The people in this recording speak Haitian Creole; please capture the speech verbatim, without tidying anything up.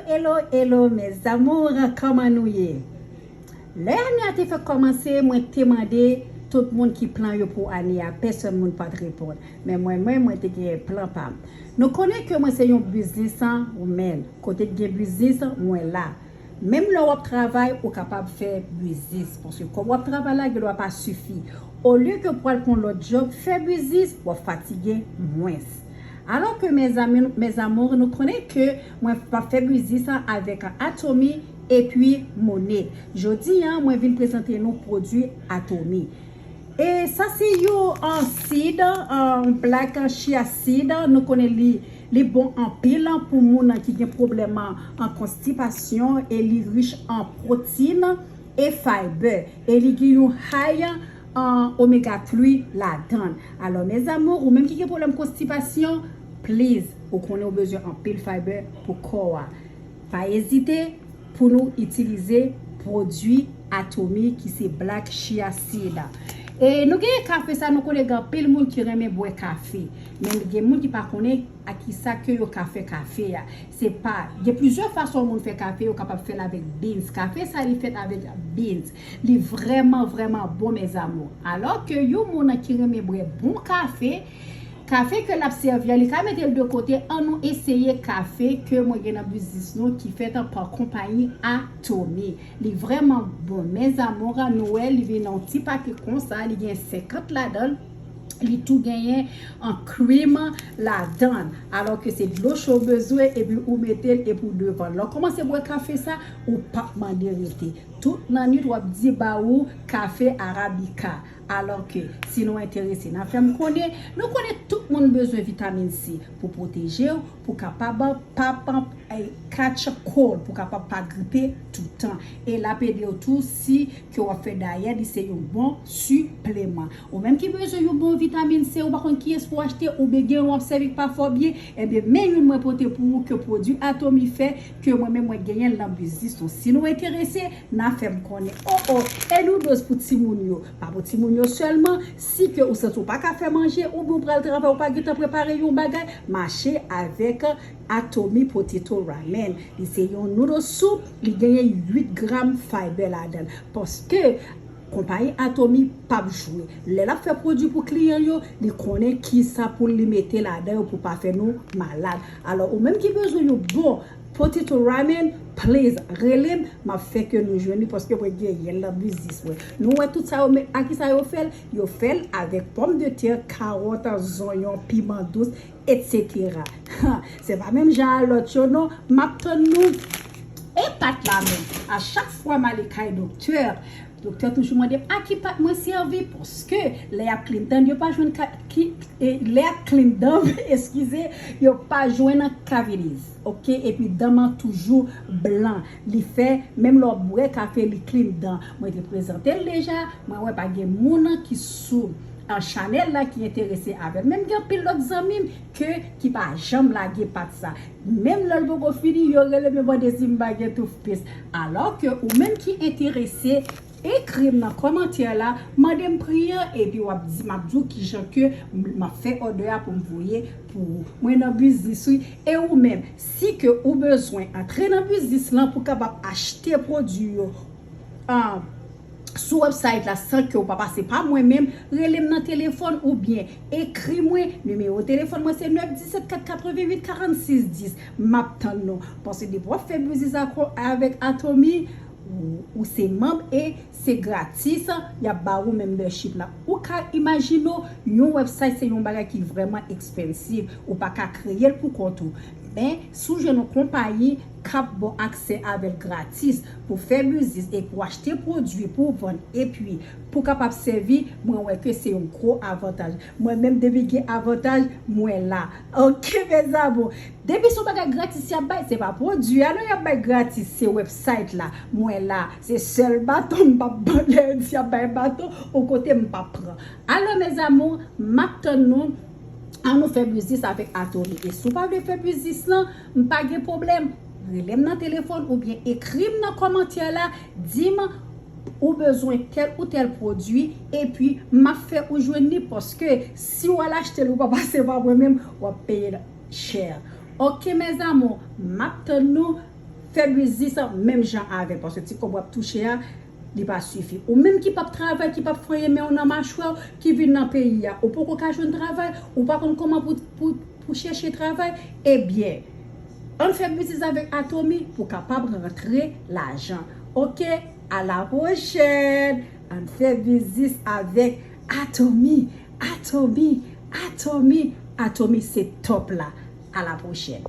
Hello, hello, mes amours, kòman nou ye? Lè ane a te fèk kòmanse, mwen te mande tout moun ki plan yo pou ane a, pèsòn moun pa t reponn. Men mwen, mwen, mwen te gen plan pa m. Nou konnen ke mwen se yon business woman. Kote k gen biznis, mwen la. Menm lè w ap travay, ou kapab fè biznis. Paske kòb w ap travay la, gen dwa pa sifi. Olye ke pou al pran lòt job, fè biznis, w ap fatige mwens. Alò ke, mes amis, mes amours, nou konnen ke mwen pa fè biznis avèk Atomy epi Monet. Jodi a, mwen vin prezante nou pwodui Atomy. E sa se yon, uh, seed, uh, black, uh, chia seed. Nou konnen li, li bon anpil pou moun ki gen pwoblèm an, an konstipasyon e li rich an pwotin e fiber. E li gen yon high, uh, omega three ladan. Alò, mes amours, ou menm ki gen pwoblèm konstipasyon, please, ou konnen ou bezwen anpil fiber pou kò a. Pa ezite pou nou itilize pwodui Atomy ki se black chia seed. E nou gen kafe sa, nou konnen gen anpil moun ki renmen bwè kafe. Men gen moun ki pa konnen a ki sa ke yo ka fè kafe a. Se pa, gen plizyè fason moun fè kafe, yo kapab fè l avèk beans. Kafe sa li fèt avèk beans. Li vrèman, vrèman bon, mes amours. Alò ke yon moun ki renmen bwè bon kafe, kafe ke l ap sèvi a, li ka mete l de kote. An nou eseye kafe ke mwen gen nan biznis nou ki fèt pa konpayi Atomy. Li vrèman bon. Mes amours, nou wè, li vin nan yon ti pake konsa, li gen senkant ladan l. Li tou genyen an cream ladan. Alò ke se dlo cho w bezwen, epi ou mete l, epi w devan. Lè w kòmanse bwè kafe sa, ou p ap mande rete. Tout nan nwit, w ap di ba ou kafe Arabica. Alò ke, si nou enterese, n a fè m konnen. Nou konnen tout moun bezwen vitamin C pou pwoteje w, pou kapab pa, pa, eh, catch cold, pou kapab pa gripe toutan. E l ap ede w tou si ke w ap fè dayèt, li se yon bon sipleman. Ou menm ki bezwen yon bon vitamin C, ou pa konn kiyès pou achte, oubyen gen yon w ap sèvi k pa fè w byen, ebyen, men youn mwen pote pou ou ke pwodui Atomy fè, ke mwen menm mwen genyen l nan biznis nou. Si nou enterese, n a fè m konnen. Oh, oh, e noodles pou timoun yo. Pa pou timoun yo sèlman, si ke ou santi w pa ka fè manje, oubyen w pral travay, ou pa gentan prepare yon bagay, mache avèk Atomy Potato Ramen. Li se yon noodle soup, li genyen uit gram fiber ladan l. Paske konpayi Atomy p ap jwe. Lè l ap fè pwodui pou kliyan yo, li konnen kisa pou li mete ladan yo pou pa fè nou malad. Alò, ou menm ki bezwen yon bon potato ramen, please, rele m, m ap fè ke nou jwenn li paske mwen genyen l nan biznis mwen. Nou wè tout sa yo, men a ki sa yo fè l? Yo fè l avèk pòmdetè, kawòt, zonyon, piman dous, etsetera. Se pa menm jan a lòt yo non, m ap tann nou. E pat la menm, a chak fwa m ale kay doktè, doktè toujou mande m a ki pat mwen sèvi, paske lè y ap clean dan yo pa jwenn ka, ki, e, lè y ap clean dan, eskize, yo pa jwenn cavities, oke, epi dan m an toujou blan, li fè, menm lè w ap bwè kafe, li clean dan. Mwen te prezante l deja, mwen wè pa gen moun ki sou, a, chanèl la ki enterese avè l. Menm gen anpil lòt zanmi m ke, ki pa janm lage pat sa. Menm lè l poko fini, yo rele m, yo mande si m pa gen toothpaste. Alò ke ou menm ki enterese, ekri m nan kòmantè la, mande m pri an, epi w ap di, m ap di w kijan ke m ap fè òdè a pou m voye pou ou. Mwen nan biznis, wi. E ou menm, si ke ou bezwen antre nan biznis lan pou kapab achte pwodui yo, ah, sou website la san ke ou pa pase pa mwen menm, rele m nan telefòn oubyen ekri mwen. Nimewo telefòn mwen se nèf disèt kat katrevenwit karannsis dis. M ap tann nou. Paske depi w ap fè biznis ak, avèk Atomy, ou, ou se manm e se gratis, y ap ba ou membership la. Ou ka imajine w, yon website se yon bagay ki vrèman expensive. Ou pa ka kreye l pou kont ou. Men, si w jwenn yon konpayi k ap ba w aksè avè l gratis pou fè biznis e pou achte pwodui pou w vann, epi pou kapab sèvi, mwen wè ke se yon gwo avantaj. Mwen menm, depi gen avantaj, mwen la. Oke, mes amours. Depi se yon bagay gratis y ap bay, se pa pwodui a non y ap bay gratis, se website la. Mwen la, se sèl baton m p ap ban, lè yo di y ap bay baton, yon kote m p ap pran. Alò, mes amours, m ap tann nou. An nou fè biznis avèk Atomy. E si w pa vle fè biznis lan, m pa gen pwoblèm. Rele m nan telefòn oubyen ekri m nan kòmantè la, di m ou bezwen tèl ou tèl pwodui, epi m ap fè ou jwenn li, paske si w al achte l, ou pa pase pa mwen menm, w ap peye l chè. Oke, mes amours, m ap tann nou. Fè biznis an menm jan avè, paske ti kòb w ap touche a, li pa sifi. Ou menm ki p ap travay, ki p ap fè anyen, men w nan machwè w, ki vin nan peyi a, ou poko ka jwenn travay, ou pa konn kòman pou, pou, pou chèche travay, ebyen, ann fè biznis avèk Atomy pou kapab rantre lajan. Oke, a la pwochèn. Ann fè biznis avèk Atomy. Atomy, Atomy, Atomy se top la. A la pwochèn.